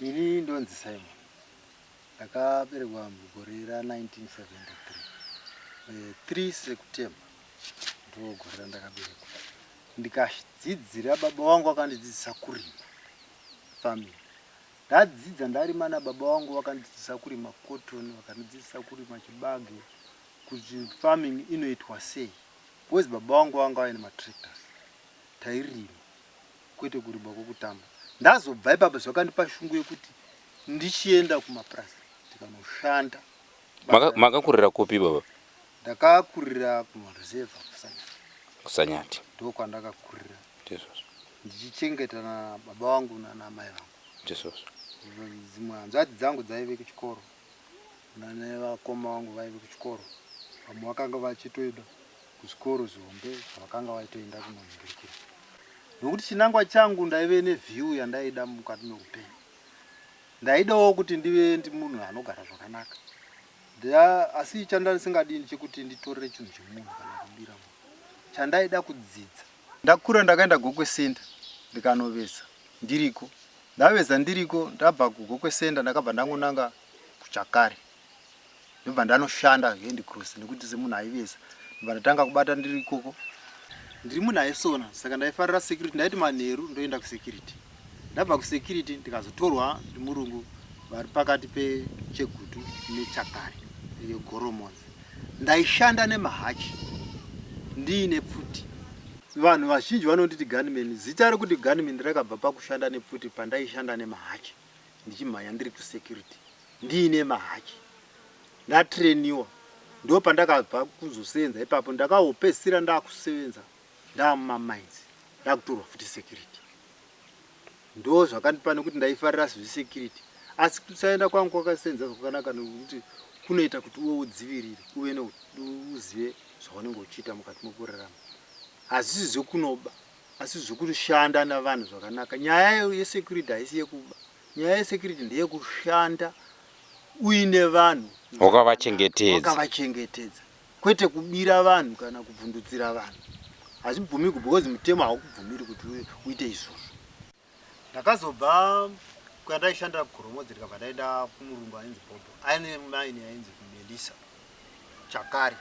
Ini ndonzi Simon. Ndakaberekwa mugore ra1973. 3 September ndo gore randakaberekwa. Ndikadzidzira baba vangu vakandidzidzisa kurima farming. Ndadzidza ndarima nababa vangu vakandidzidzisa kurima cotton, vakandidzidzisa kurima chibage, kuti farming inoitwa sei. Because baba vangu vanga vaine matractors. Tairima kwete kurima kwekutamba. Ndazobva ipapo zvakandipa shungu yekuti ndichienda kumapurazi ndikanoshanda. Makakurira kupi baba? Ndakakurira kumaruzevha kuSanyati. KuSanyati. Ndokwandakakurira. Ndizvozvo. Ndichichengetana nababa vangu nanamai vangu. Ndizvozvo. Dzimwe hanzvadzi dzangu dzaive kuchikoro nevakoma vangu vaive kuchikoro. Vamwe vakanga vachitoenda kuzvikoro zvihombe zvavakanga vaitoenda kunonhingirikira. Nokuti chinangwa changu ndaive neview yandaida mukati meupenyu. Ndaidawo kuti ndive ndi munhu anogara zvakanaka. Asi chandandisingadi ndechekuti nditorere chinhu chemunhu kana kubira munhu. Chandaida kudzidza. Ndakura ndakaenda Gokwe Center ndikanoveza ndiriko. Ndaveza ndiriko ndabva kuGokwe Center ndakabva ndangonanga kuChakare. Ndobva ndanoshanda hand cross nekuti semunhu aiveza. Ndobva ndatanga kubata ndiri ikoko. Ndiri munhu aisona saka ndaifarira security ndaiti manheru ndoenda kusecurity. Ndabva kusecurity ndikazotorwa nemurungu vari pakati peChegutu neChakare yeGoromonzi. Ndaishanda nemahachi ndiine pfuti. Vanhu vazhinji vanonditi gunman. Zita rekuti gunman rakabva pakushanda nepfuti pandaishanda nemahachi ndichimhanya ndiri kusecurity ndiine mahachi ndatrainiwa. Ndopandakabva kuzosevenza ipapo ndakahopedzisira ndakusevenza ndamumamines ndakutorwa futi security. Ndozvakandipa nekuti ndaifarira zvesecurity asi kusaenda kwangu kwakasenza zvakanaka nekuti kunoita kuti uwe udzivirire uve uzive zvaunenge uchiita mukati mekurarama. Hazvisi zvekunoba asi zvekushanda navanhu zvakanaka. Nyaya yesecurity haisi yekuba. Nyaya yesecurity ndeyekushanda uine vanhu wakavachengetedza, wakavachengetedza kwete kubira vanhu kana kubvundutsira vanhu. Hazvibvumiki because mutemo haukubvumiri kuti uite izvozvo. Ndakazobva kwandaishandira kuGoromodzi ndikabva ndaenda kumurungu ainzi Bobo aine maini yainzi Melissa Chakare.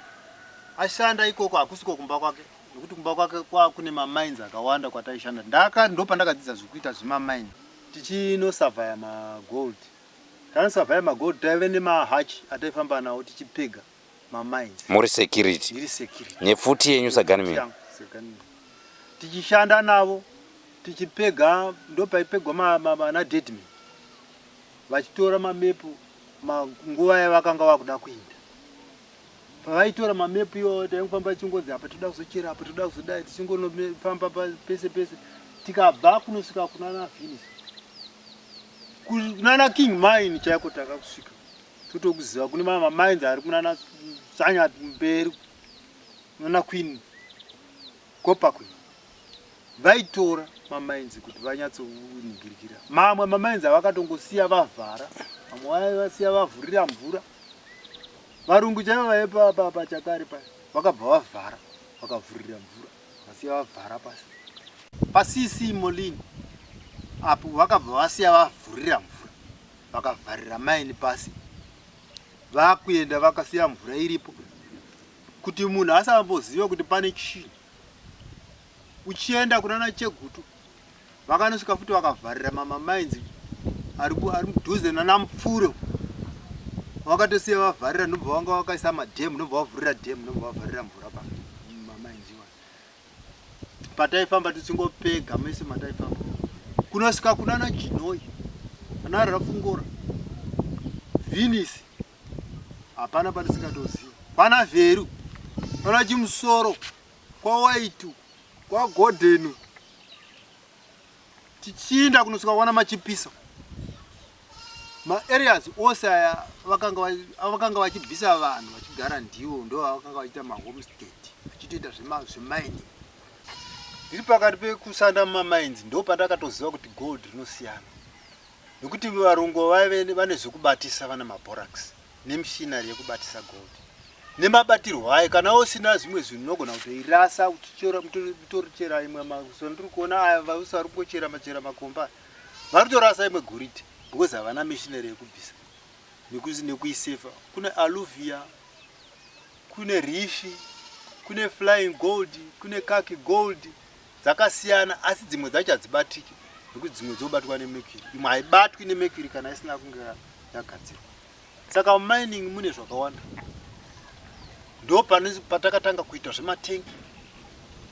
Ashanda ikoko hakusiko kumba kwake nekuti kumba kwake kwakune mamines akawanda kwataishanda. Ndaka ndopandakadzidza zvekuita zvemamaini tichinosavhaya magold. Tanosavhaya magold taive nemahachi ataifamba nawo tichipega mamines. Muri security. Ndiri security. Nepfuti yenyu sagunman. Tichishanda navo tichipega ndopaipegwa vana deadman vachitora mamepu nguva yavakanga vakuda kuenda. Pavaitora mamepu iwawo taingofamba tichingonzi apa toda kuzochera apa toda kuzodai tichingonofamba pese pese tikabva kunosvika kunana Venus kunana King Mine chaiko takakusvika totokuziva kune mamwe mamines ari kunana Sanyat mberi kunana Queen Copper Queen vaitora mamines kuti vanyatsoningirikira mamwe mamines avakatongosiya vavhara vamwe vaivasiya vavhurira mvura varungu chaivo vaipa pachakare paya vakabva vavhara vakavhurira mvura vakasiya vavhara pasi paCC Molin apo vakabva vasiya vavhurira mvura vakavharira maini pasi vakuenda vakasiya mvura iripo kuti munhu asamboziva kuti pane chii uchienda kunana Chegutu vakanosvika futi vakavharira mamamainzi ari mudhuze nana Mupfure vakatosiya vavharira ndobva vanga vakaisa madhemu ndobva vavhurira dhemu ndobva vavharira mvura pamamainzi iwayo pataifamba tichingopega mese mataifamba kunosvika kunana Chinhoyi ana Rafungora Vhinisi hapana patisingatoziva kwana Vheru kwana Chimusoro kwaWaitu kwaGodhenu tichiinda kunosvika kwana Machipisa maareas ose aya vakanga vachibvisa vanhu vachigara ndiwo ndo vakanga vachiita mahomestead vachitoita zvemining ndiri pakati pekushanda mumamines ndo pandakatoziva kuti gold rinosiyana nekuti varungu vaive vane zvekubatisa vana maborax nemishinari yekubatisa gold nemabatirwo ayo kana usina zvimwe zvinhu unogona kutoirasa uchichera mutorichera imwe so ndiri kuona aya vausi vari kungochera machera makomba vari kutorasa imwe goridhe. Because havana machinery yekubvisa nekuisefa. Kune aluvia, kune rifi, kune flying gold, kune kaki gold, dzakasiyana, asi dzimwe dzacho hadzibatiki nekuti dzimwe dzobatwa nemercury. Imwe haibatwi nemercury kana isina kunge yagadzirwa. Saka mumining mune zvakawanda. Ndo patakatanga kuita zvematengi,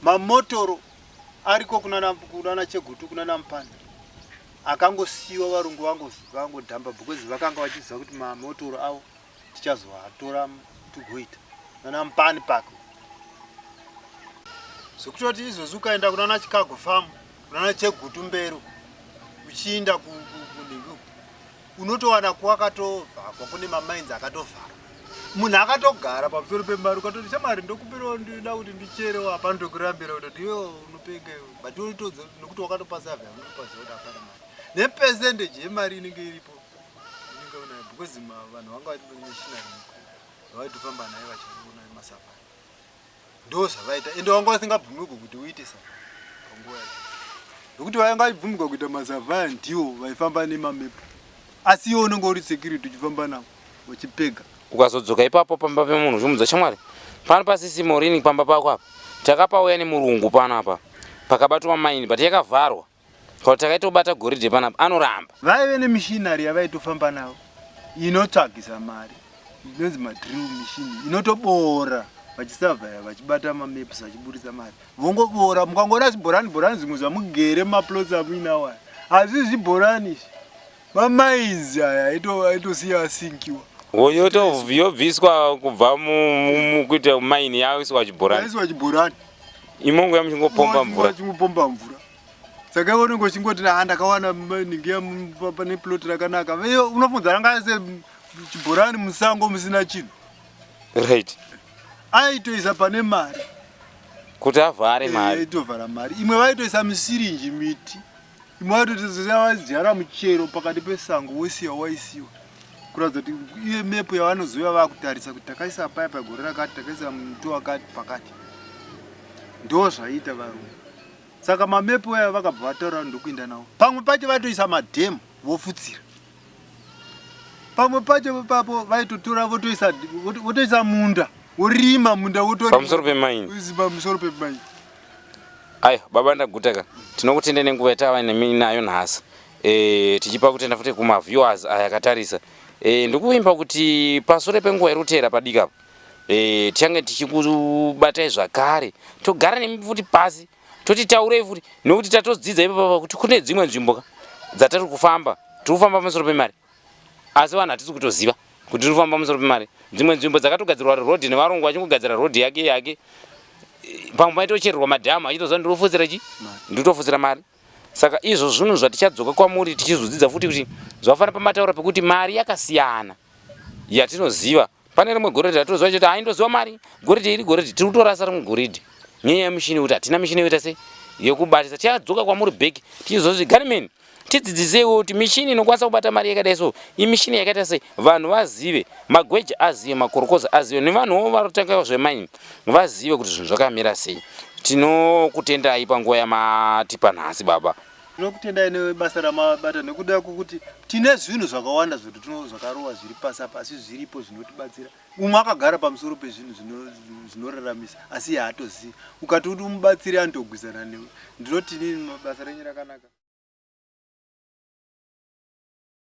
mamotoro ariko kunana Chegutu, kunana Mupani, akangosiyiwa varungu vangodhamba because vakanga vachiziva kuti mamotoro avo tichazoatora tigoita nana Mupani Park. Zvekutoti izvozvi ukaenda kunana Chicago Farm, kunana Chegutu mberi uchiinda kunhingi uku, unotowana kwakatovhakwa, kune mamainzi akatovharwa, munhu akatogara pamusoro pemari. Ukatoti, "Shamwari, ndokumbirawo, ndinoda kuti ndicherewo," hapana ndokurambira, kutoti, "Iwe unopenga iwe." But unotoudza nekuti wakatopa survey, unotopaziva kuti hapana mari nepercentage yemari inenge iripo inenge unayo, because vanhu vanga vachimeshinari vaitofamba naye vachiona masafari. Ndo zvavaita, ende vanga vasingabvumirwi kuti uite safari panguva yacho, nokuti vainga vachibvumirwa kuita masafari ndiwo vaifamba nemamepu, asi iwe unenge uri security uchifamba navo uchipega. Ukazodzoka ipapo pamba pemunhu uchimudza, "Shamwari, pano pasisi Morini, pamba pako apa takapauya nemurungu panapa, pakabatwa maini, but yakavharwa, kana takaitobata goridhe panapa," anoramba. Vaive nemishinari yavaitofamba navo inotsvagisa mari, inonzi madrill machine, inotoboora vachisavhaya, vachibata mamaps, vachiburitsa mari, vongoboora. Mukangoona zvibhorani bhorani zvimwe zvamugere mumaplots amuinawo aya, hazvi zvibhorani izvi, mamainzi aya aitosiya asinkiwa. Yobviswa kubva mukuita maini, yaiswa chibhorani. Yaiswa chibhorani. Imongo yamuchingopomba mvura. Chingopomba mvura. Saka iwe unenge uchingoti, "Ha, ndakawana ningi pane plot rakanaka." Iwe unofunza ranga se chibhorani musango musina chinhu. Aitoisa pane mari. Kuti avhare mari. Aitovhara mari. Imwe vaitoisa misirinji, miti. Imwe vaitoisa, vadyara muchero pakati pesango, wosiya waisiwa, kuratidza kuti iye mepu yavanozouya vakutarisa kuti takaisa paya pagore rakati, takaisa muti wakati pakati. Ndo zvaiita varungu. Saka mamepu aya vakabva vataura ndokuenda nawo. Pamwe pacho vaitoisa madhemu, vofutsira. Pamwe pacho papo vaitotora votoisa munda, vorima munda. Pamusoro pemaini. Pamusoro pemaini. Ayo baba, ndaguta ka. Tinokutenda nenguva yatava nayo nhasi. Tichipa kutenda futi kumaviewers aya akatarisa. Ndikuvimba kuti pasure penguva iri kuteera padiki apo, tichange tichikubatai zvakare, togara nemi futi pasi, toti taurei futi, nekuti tatodzidza ipapapa kuti kune dzimwe nzvimbo ka dzatiri kufamba, tiri kufamba pamusoro pemari, asi vanhu hatisi kutoziva kuti tiri kufamba pamusoro pemari. Dzimwe nzvimbo dzakatogadzirwa rodhi nevarungu, vachingogadzira rodhi yake yake. Pamwe paitochererwa madhamu, achitoziva ndinofutsira chi ndinotofutsira mari. Saka izvo zvinhu zvatichadzoka kwamuri tichizodzidza futi, kuti zvafanira pamataura pekuti mari yakasiyana yatinoziva. Pane rimwe goridhe ratinoziva chete, haindoziva mari goridhe iri, goridhe tiri kutorasa rimwe goridhe nyaya yemushini, kuti hatina mishini yoita sei yekubatisa. Tichadzoka kwamuri back tichizozvi gunman, tidzidziseiwo kuti mishini inokwanisa kubata mari yakadai so imishini yakaita sei, vanhu vazive, magweja azive, makorokoza azive, nevanhuwo varotanga zvemaini vazive kuti zvinhu zvakamira sei. Tinokutendai panguva yamatipa nhasi, baba. Tinokutendai nebasa ramabata, nekuda kwokuti tine zvinhu zvakawanda zvakarowa zviri pasi apa, asi zviripo zvinotibatsira. Umwe akagara pamusoro pezvinhu zvinoraramisa, asi iye haatozivi. Ukati kuti umubatsire, anotogwisana newe. Ndinoti inini basa renyu rakanaka.